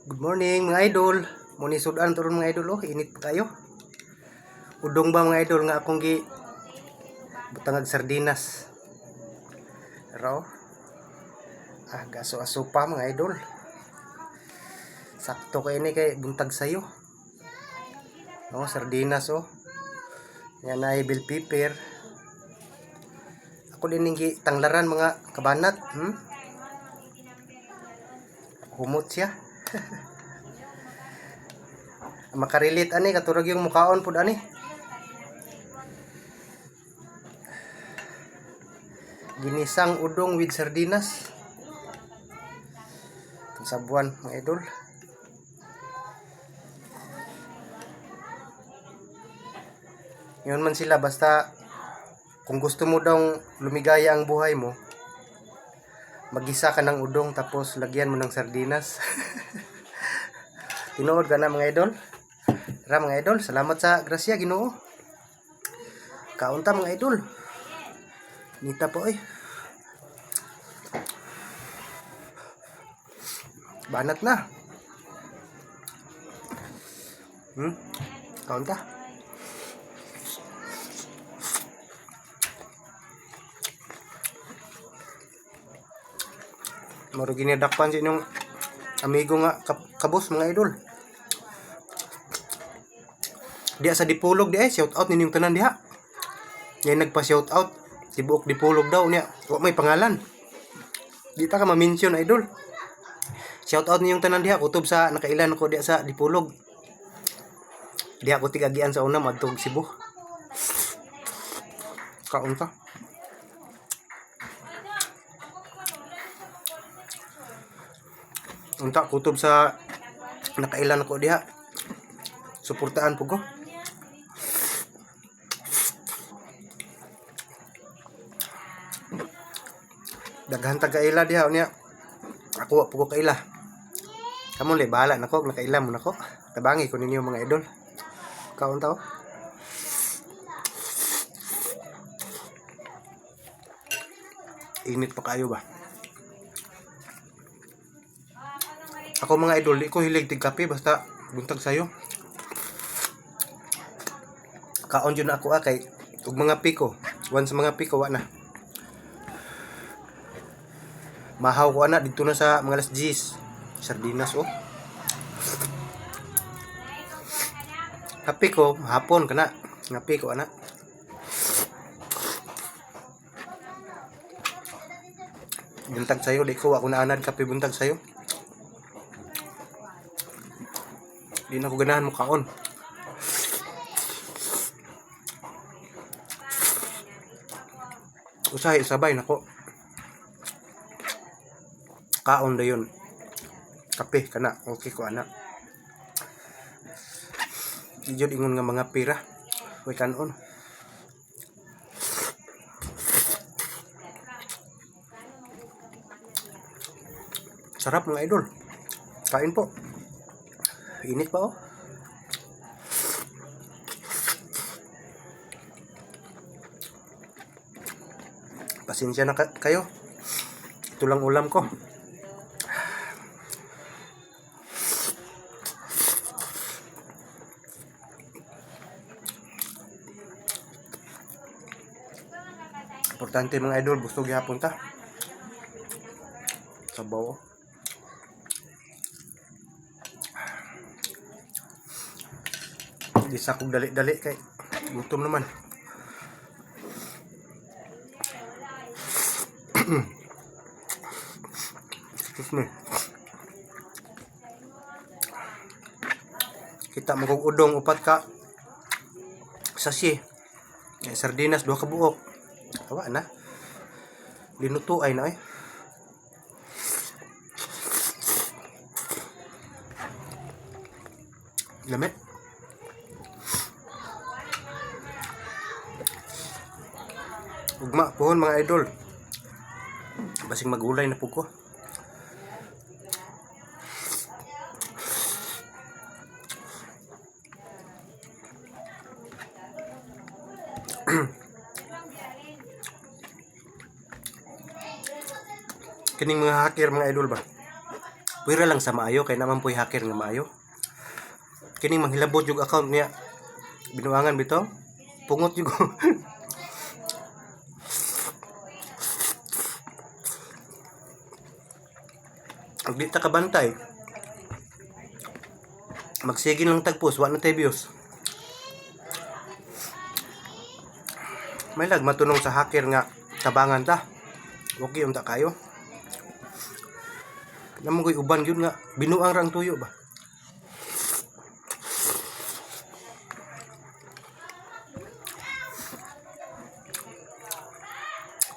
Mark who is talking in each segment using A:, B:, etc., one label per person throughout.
A: Good morning, mga idol. Muni sudan turon, mga idol, oh, init pa kayo. Udong ba, mga idol, nga akong gi butangag sardinas. Raw. Ah, gaso aso pa, mga idol. Sakto kay ni kay buntag sayo. No, sardinas, oh. Yan ay bell pepper. Ako din ning gi tanglaran, mga kabanat. Humot siya. Makarelate ani katurag yung mukaon pud ani. Ginisang udong with sardinas. Itong sabuan, mga idol. Yun man sila, basta kung gusto mo daw lumigaya ang buhay mo, magisa ka ng udong tapos lagyan mo ng sardinas. Tinuod ka na, mga idol. Tara, mga idol, salamat sa grasya Ginoo. Kaunta, mga idol. Nita po eh. Banat na. Kaunta. Maro ginadakpan sa inyong amigo nga kabos, mga idol. Diha sa Dipolog di ay, shout out ninyong tanan diha. Ngayon nagpa shout out tibuok Dipolog daw niya. Wa may pangalan. Di ta ka ma-mention, idol. Shout out ninyong tanan diha kutob sa nakailan ko diha sa Dipolog. Diha ko tigagian sa una madtog Cebu. Kaon ta. Unta kutob sa nakailan ko diha. Suportaan po ko. Daghan tag kaila diha unya. Ako wa po ko kaila. Kamo le bahala nako nakaila mo nako. Tabangi ko ninyo, mga idol. Kaon ta oh. Init pa kayo ba? Ako, mga idol, di ko hilig tig kape basta buntag sayo. Kaon jud na ako ah, kay ug mga piko. Once mga piko, wa na. Mahaw ko ana dito na sa mga alas 10. Sardinas oh. Kape ko hapon kana. Ngapi ko ana. Buntag sayo di ko ako naanad kape buntag sayo. Di na ko ganahan mo kaon. Usahay sabay nako. Kaon dayon. Kape kana okay ko ana. Di jud ingon nga mga pira. Way kanon. Sarap, mga idol. Kain po. Init pa oh. Pasensya na kayo. Ito lang ulam ko. Importante, mga idol, busog gihapon ta. Sabaw oh. Di sa kong dali-dali kay gutom naman. Excuse me. Kita mo kog udong upat ka sachet. Eh, sardinas duha ka buok. Awa na. Linuto ay na eh. Lamit. Ugma pohon, mga idol. Basing magulay na po ko. Kining mga hacker, mga idol ba? Pwera lang sa maayo kay naman po'y hacker nga maayo. Kining manghilabot yung account niya. Binuangan bitaw. Pungot yung Ug di ta kabantay. Magsige lang tagpos, wa na tay views. May lag matunong sa hacker nga tabangan ta. Okay unta kayo. Namo ko'y uban gyud nga binuang ra ang tuyo ba.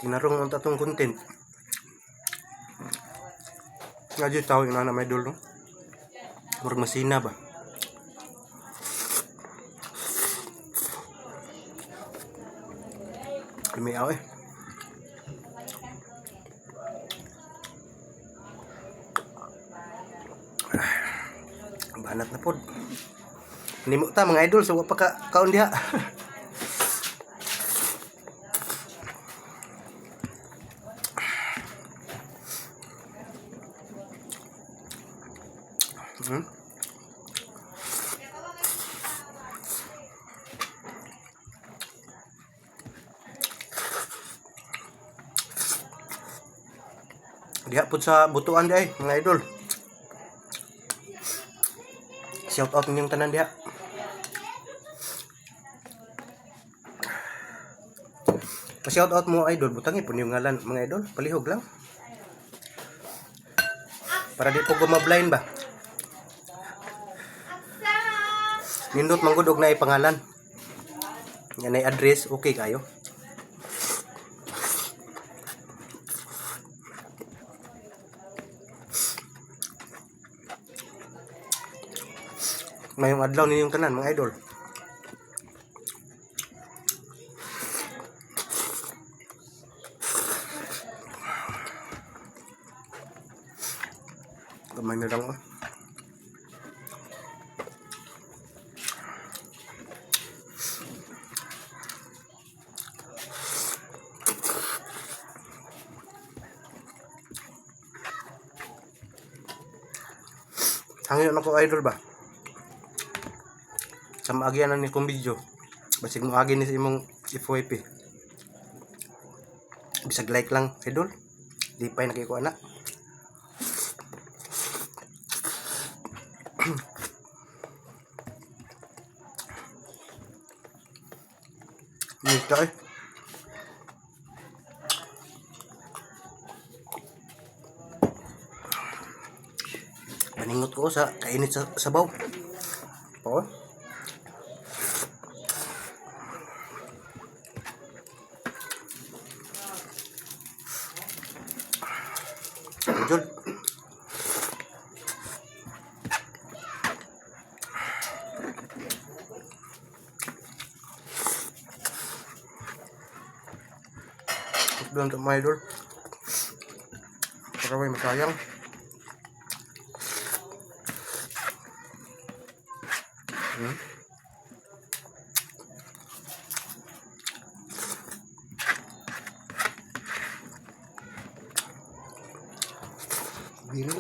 A: Tinarong unta tong content. Nga jud tao yung nana may idol, no? Murag masina ba. Lumiaw eh. Banat na pod. Nimo ta, mga idol, so wa pa ka kaon diha. Diha pud sa Butuan di ay, mga idol. Shout out ninyong tanan diha. Pa-shout out mo, idol, butangi po yung ngalan, mga idol, palihog lang. Para di po gumablind ba. Nindot manggod og naay pangalan. Yan ay address, okay kayo. Mayong adlaw ninyong tanan, mga idol. Gamay na lang oh. Hangin ako, idol ba? Sa maagyan na ni kong video. Basig mo agi ni sa imong FYP. Bisag like lang, idol. Di pa nakikuha na. Mita eh. Paningot ko sa kainit sa sabaw. Oo. Jud. Doon sa mga idol. Para may masayang.
B: Bilo.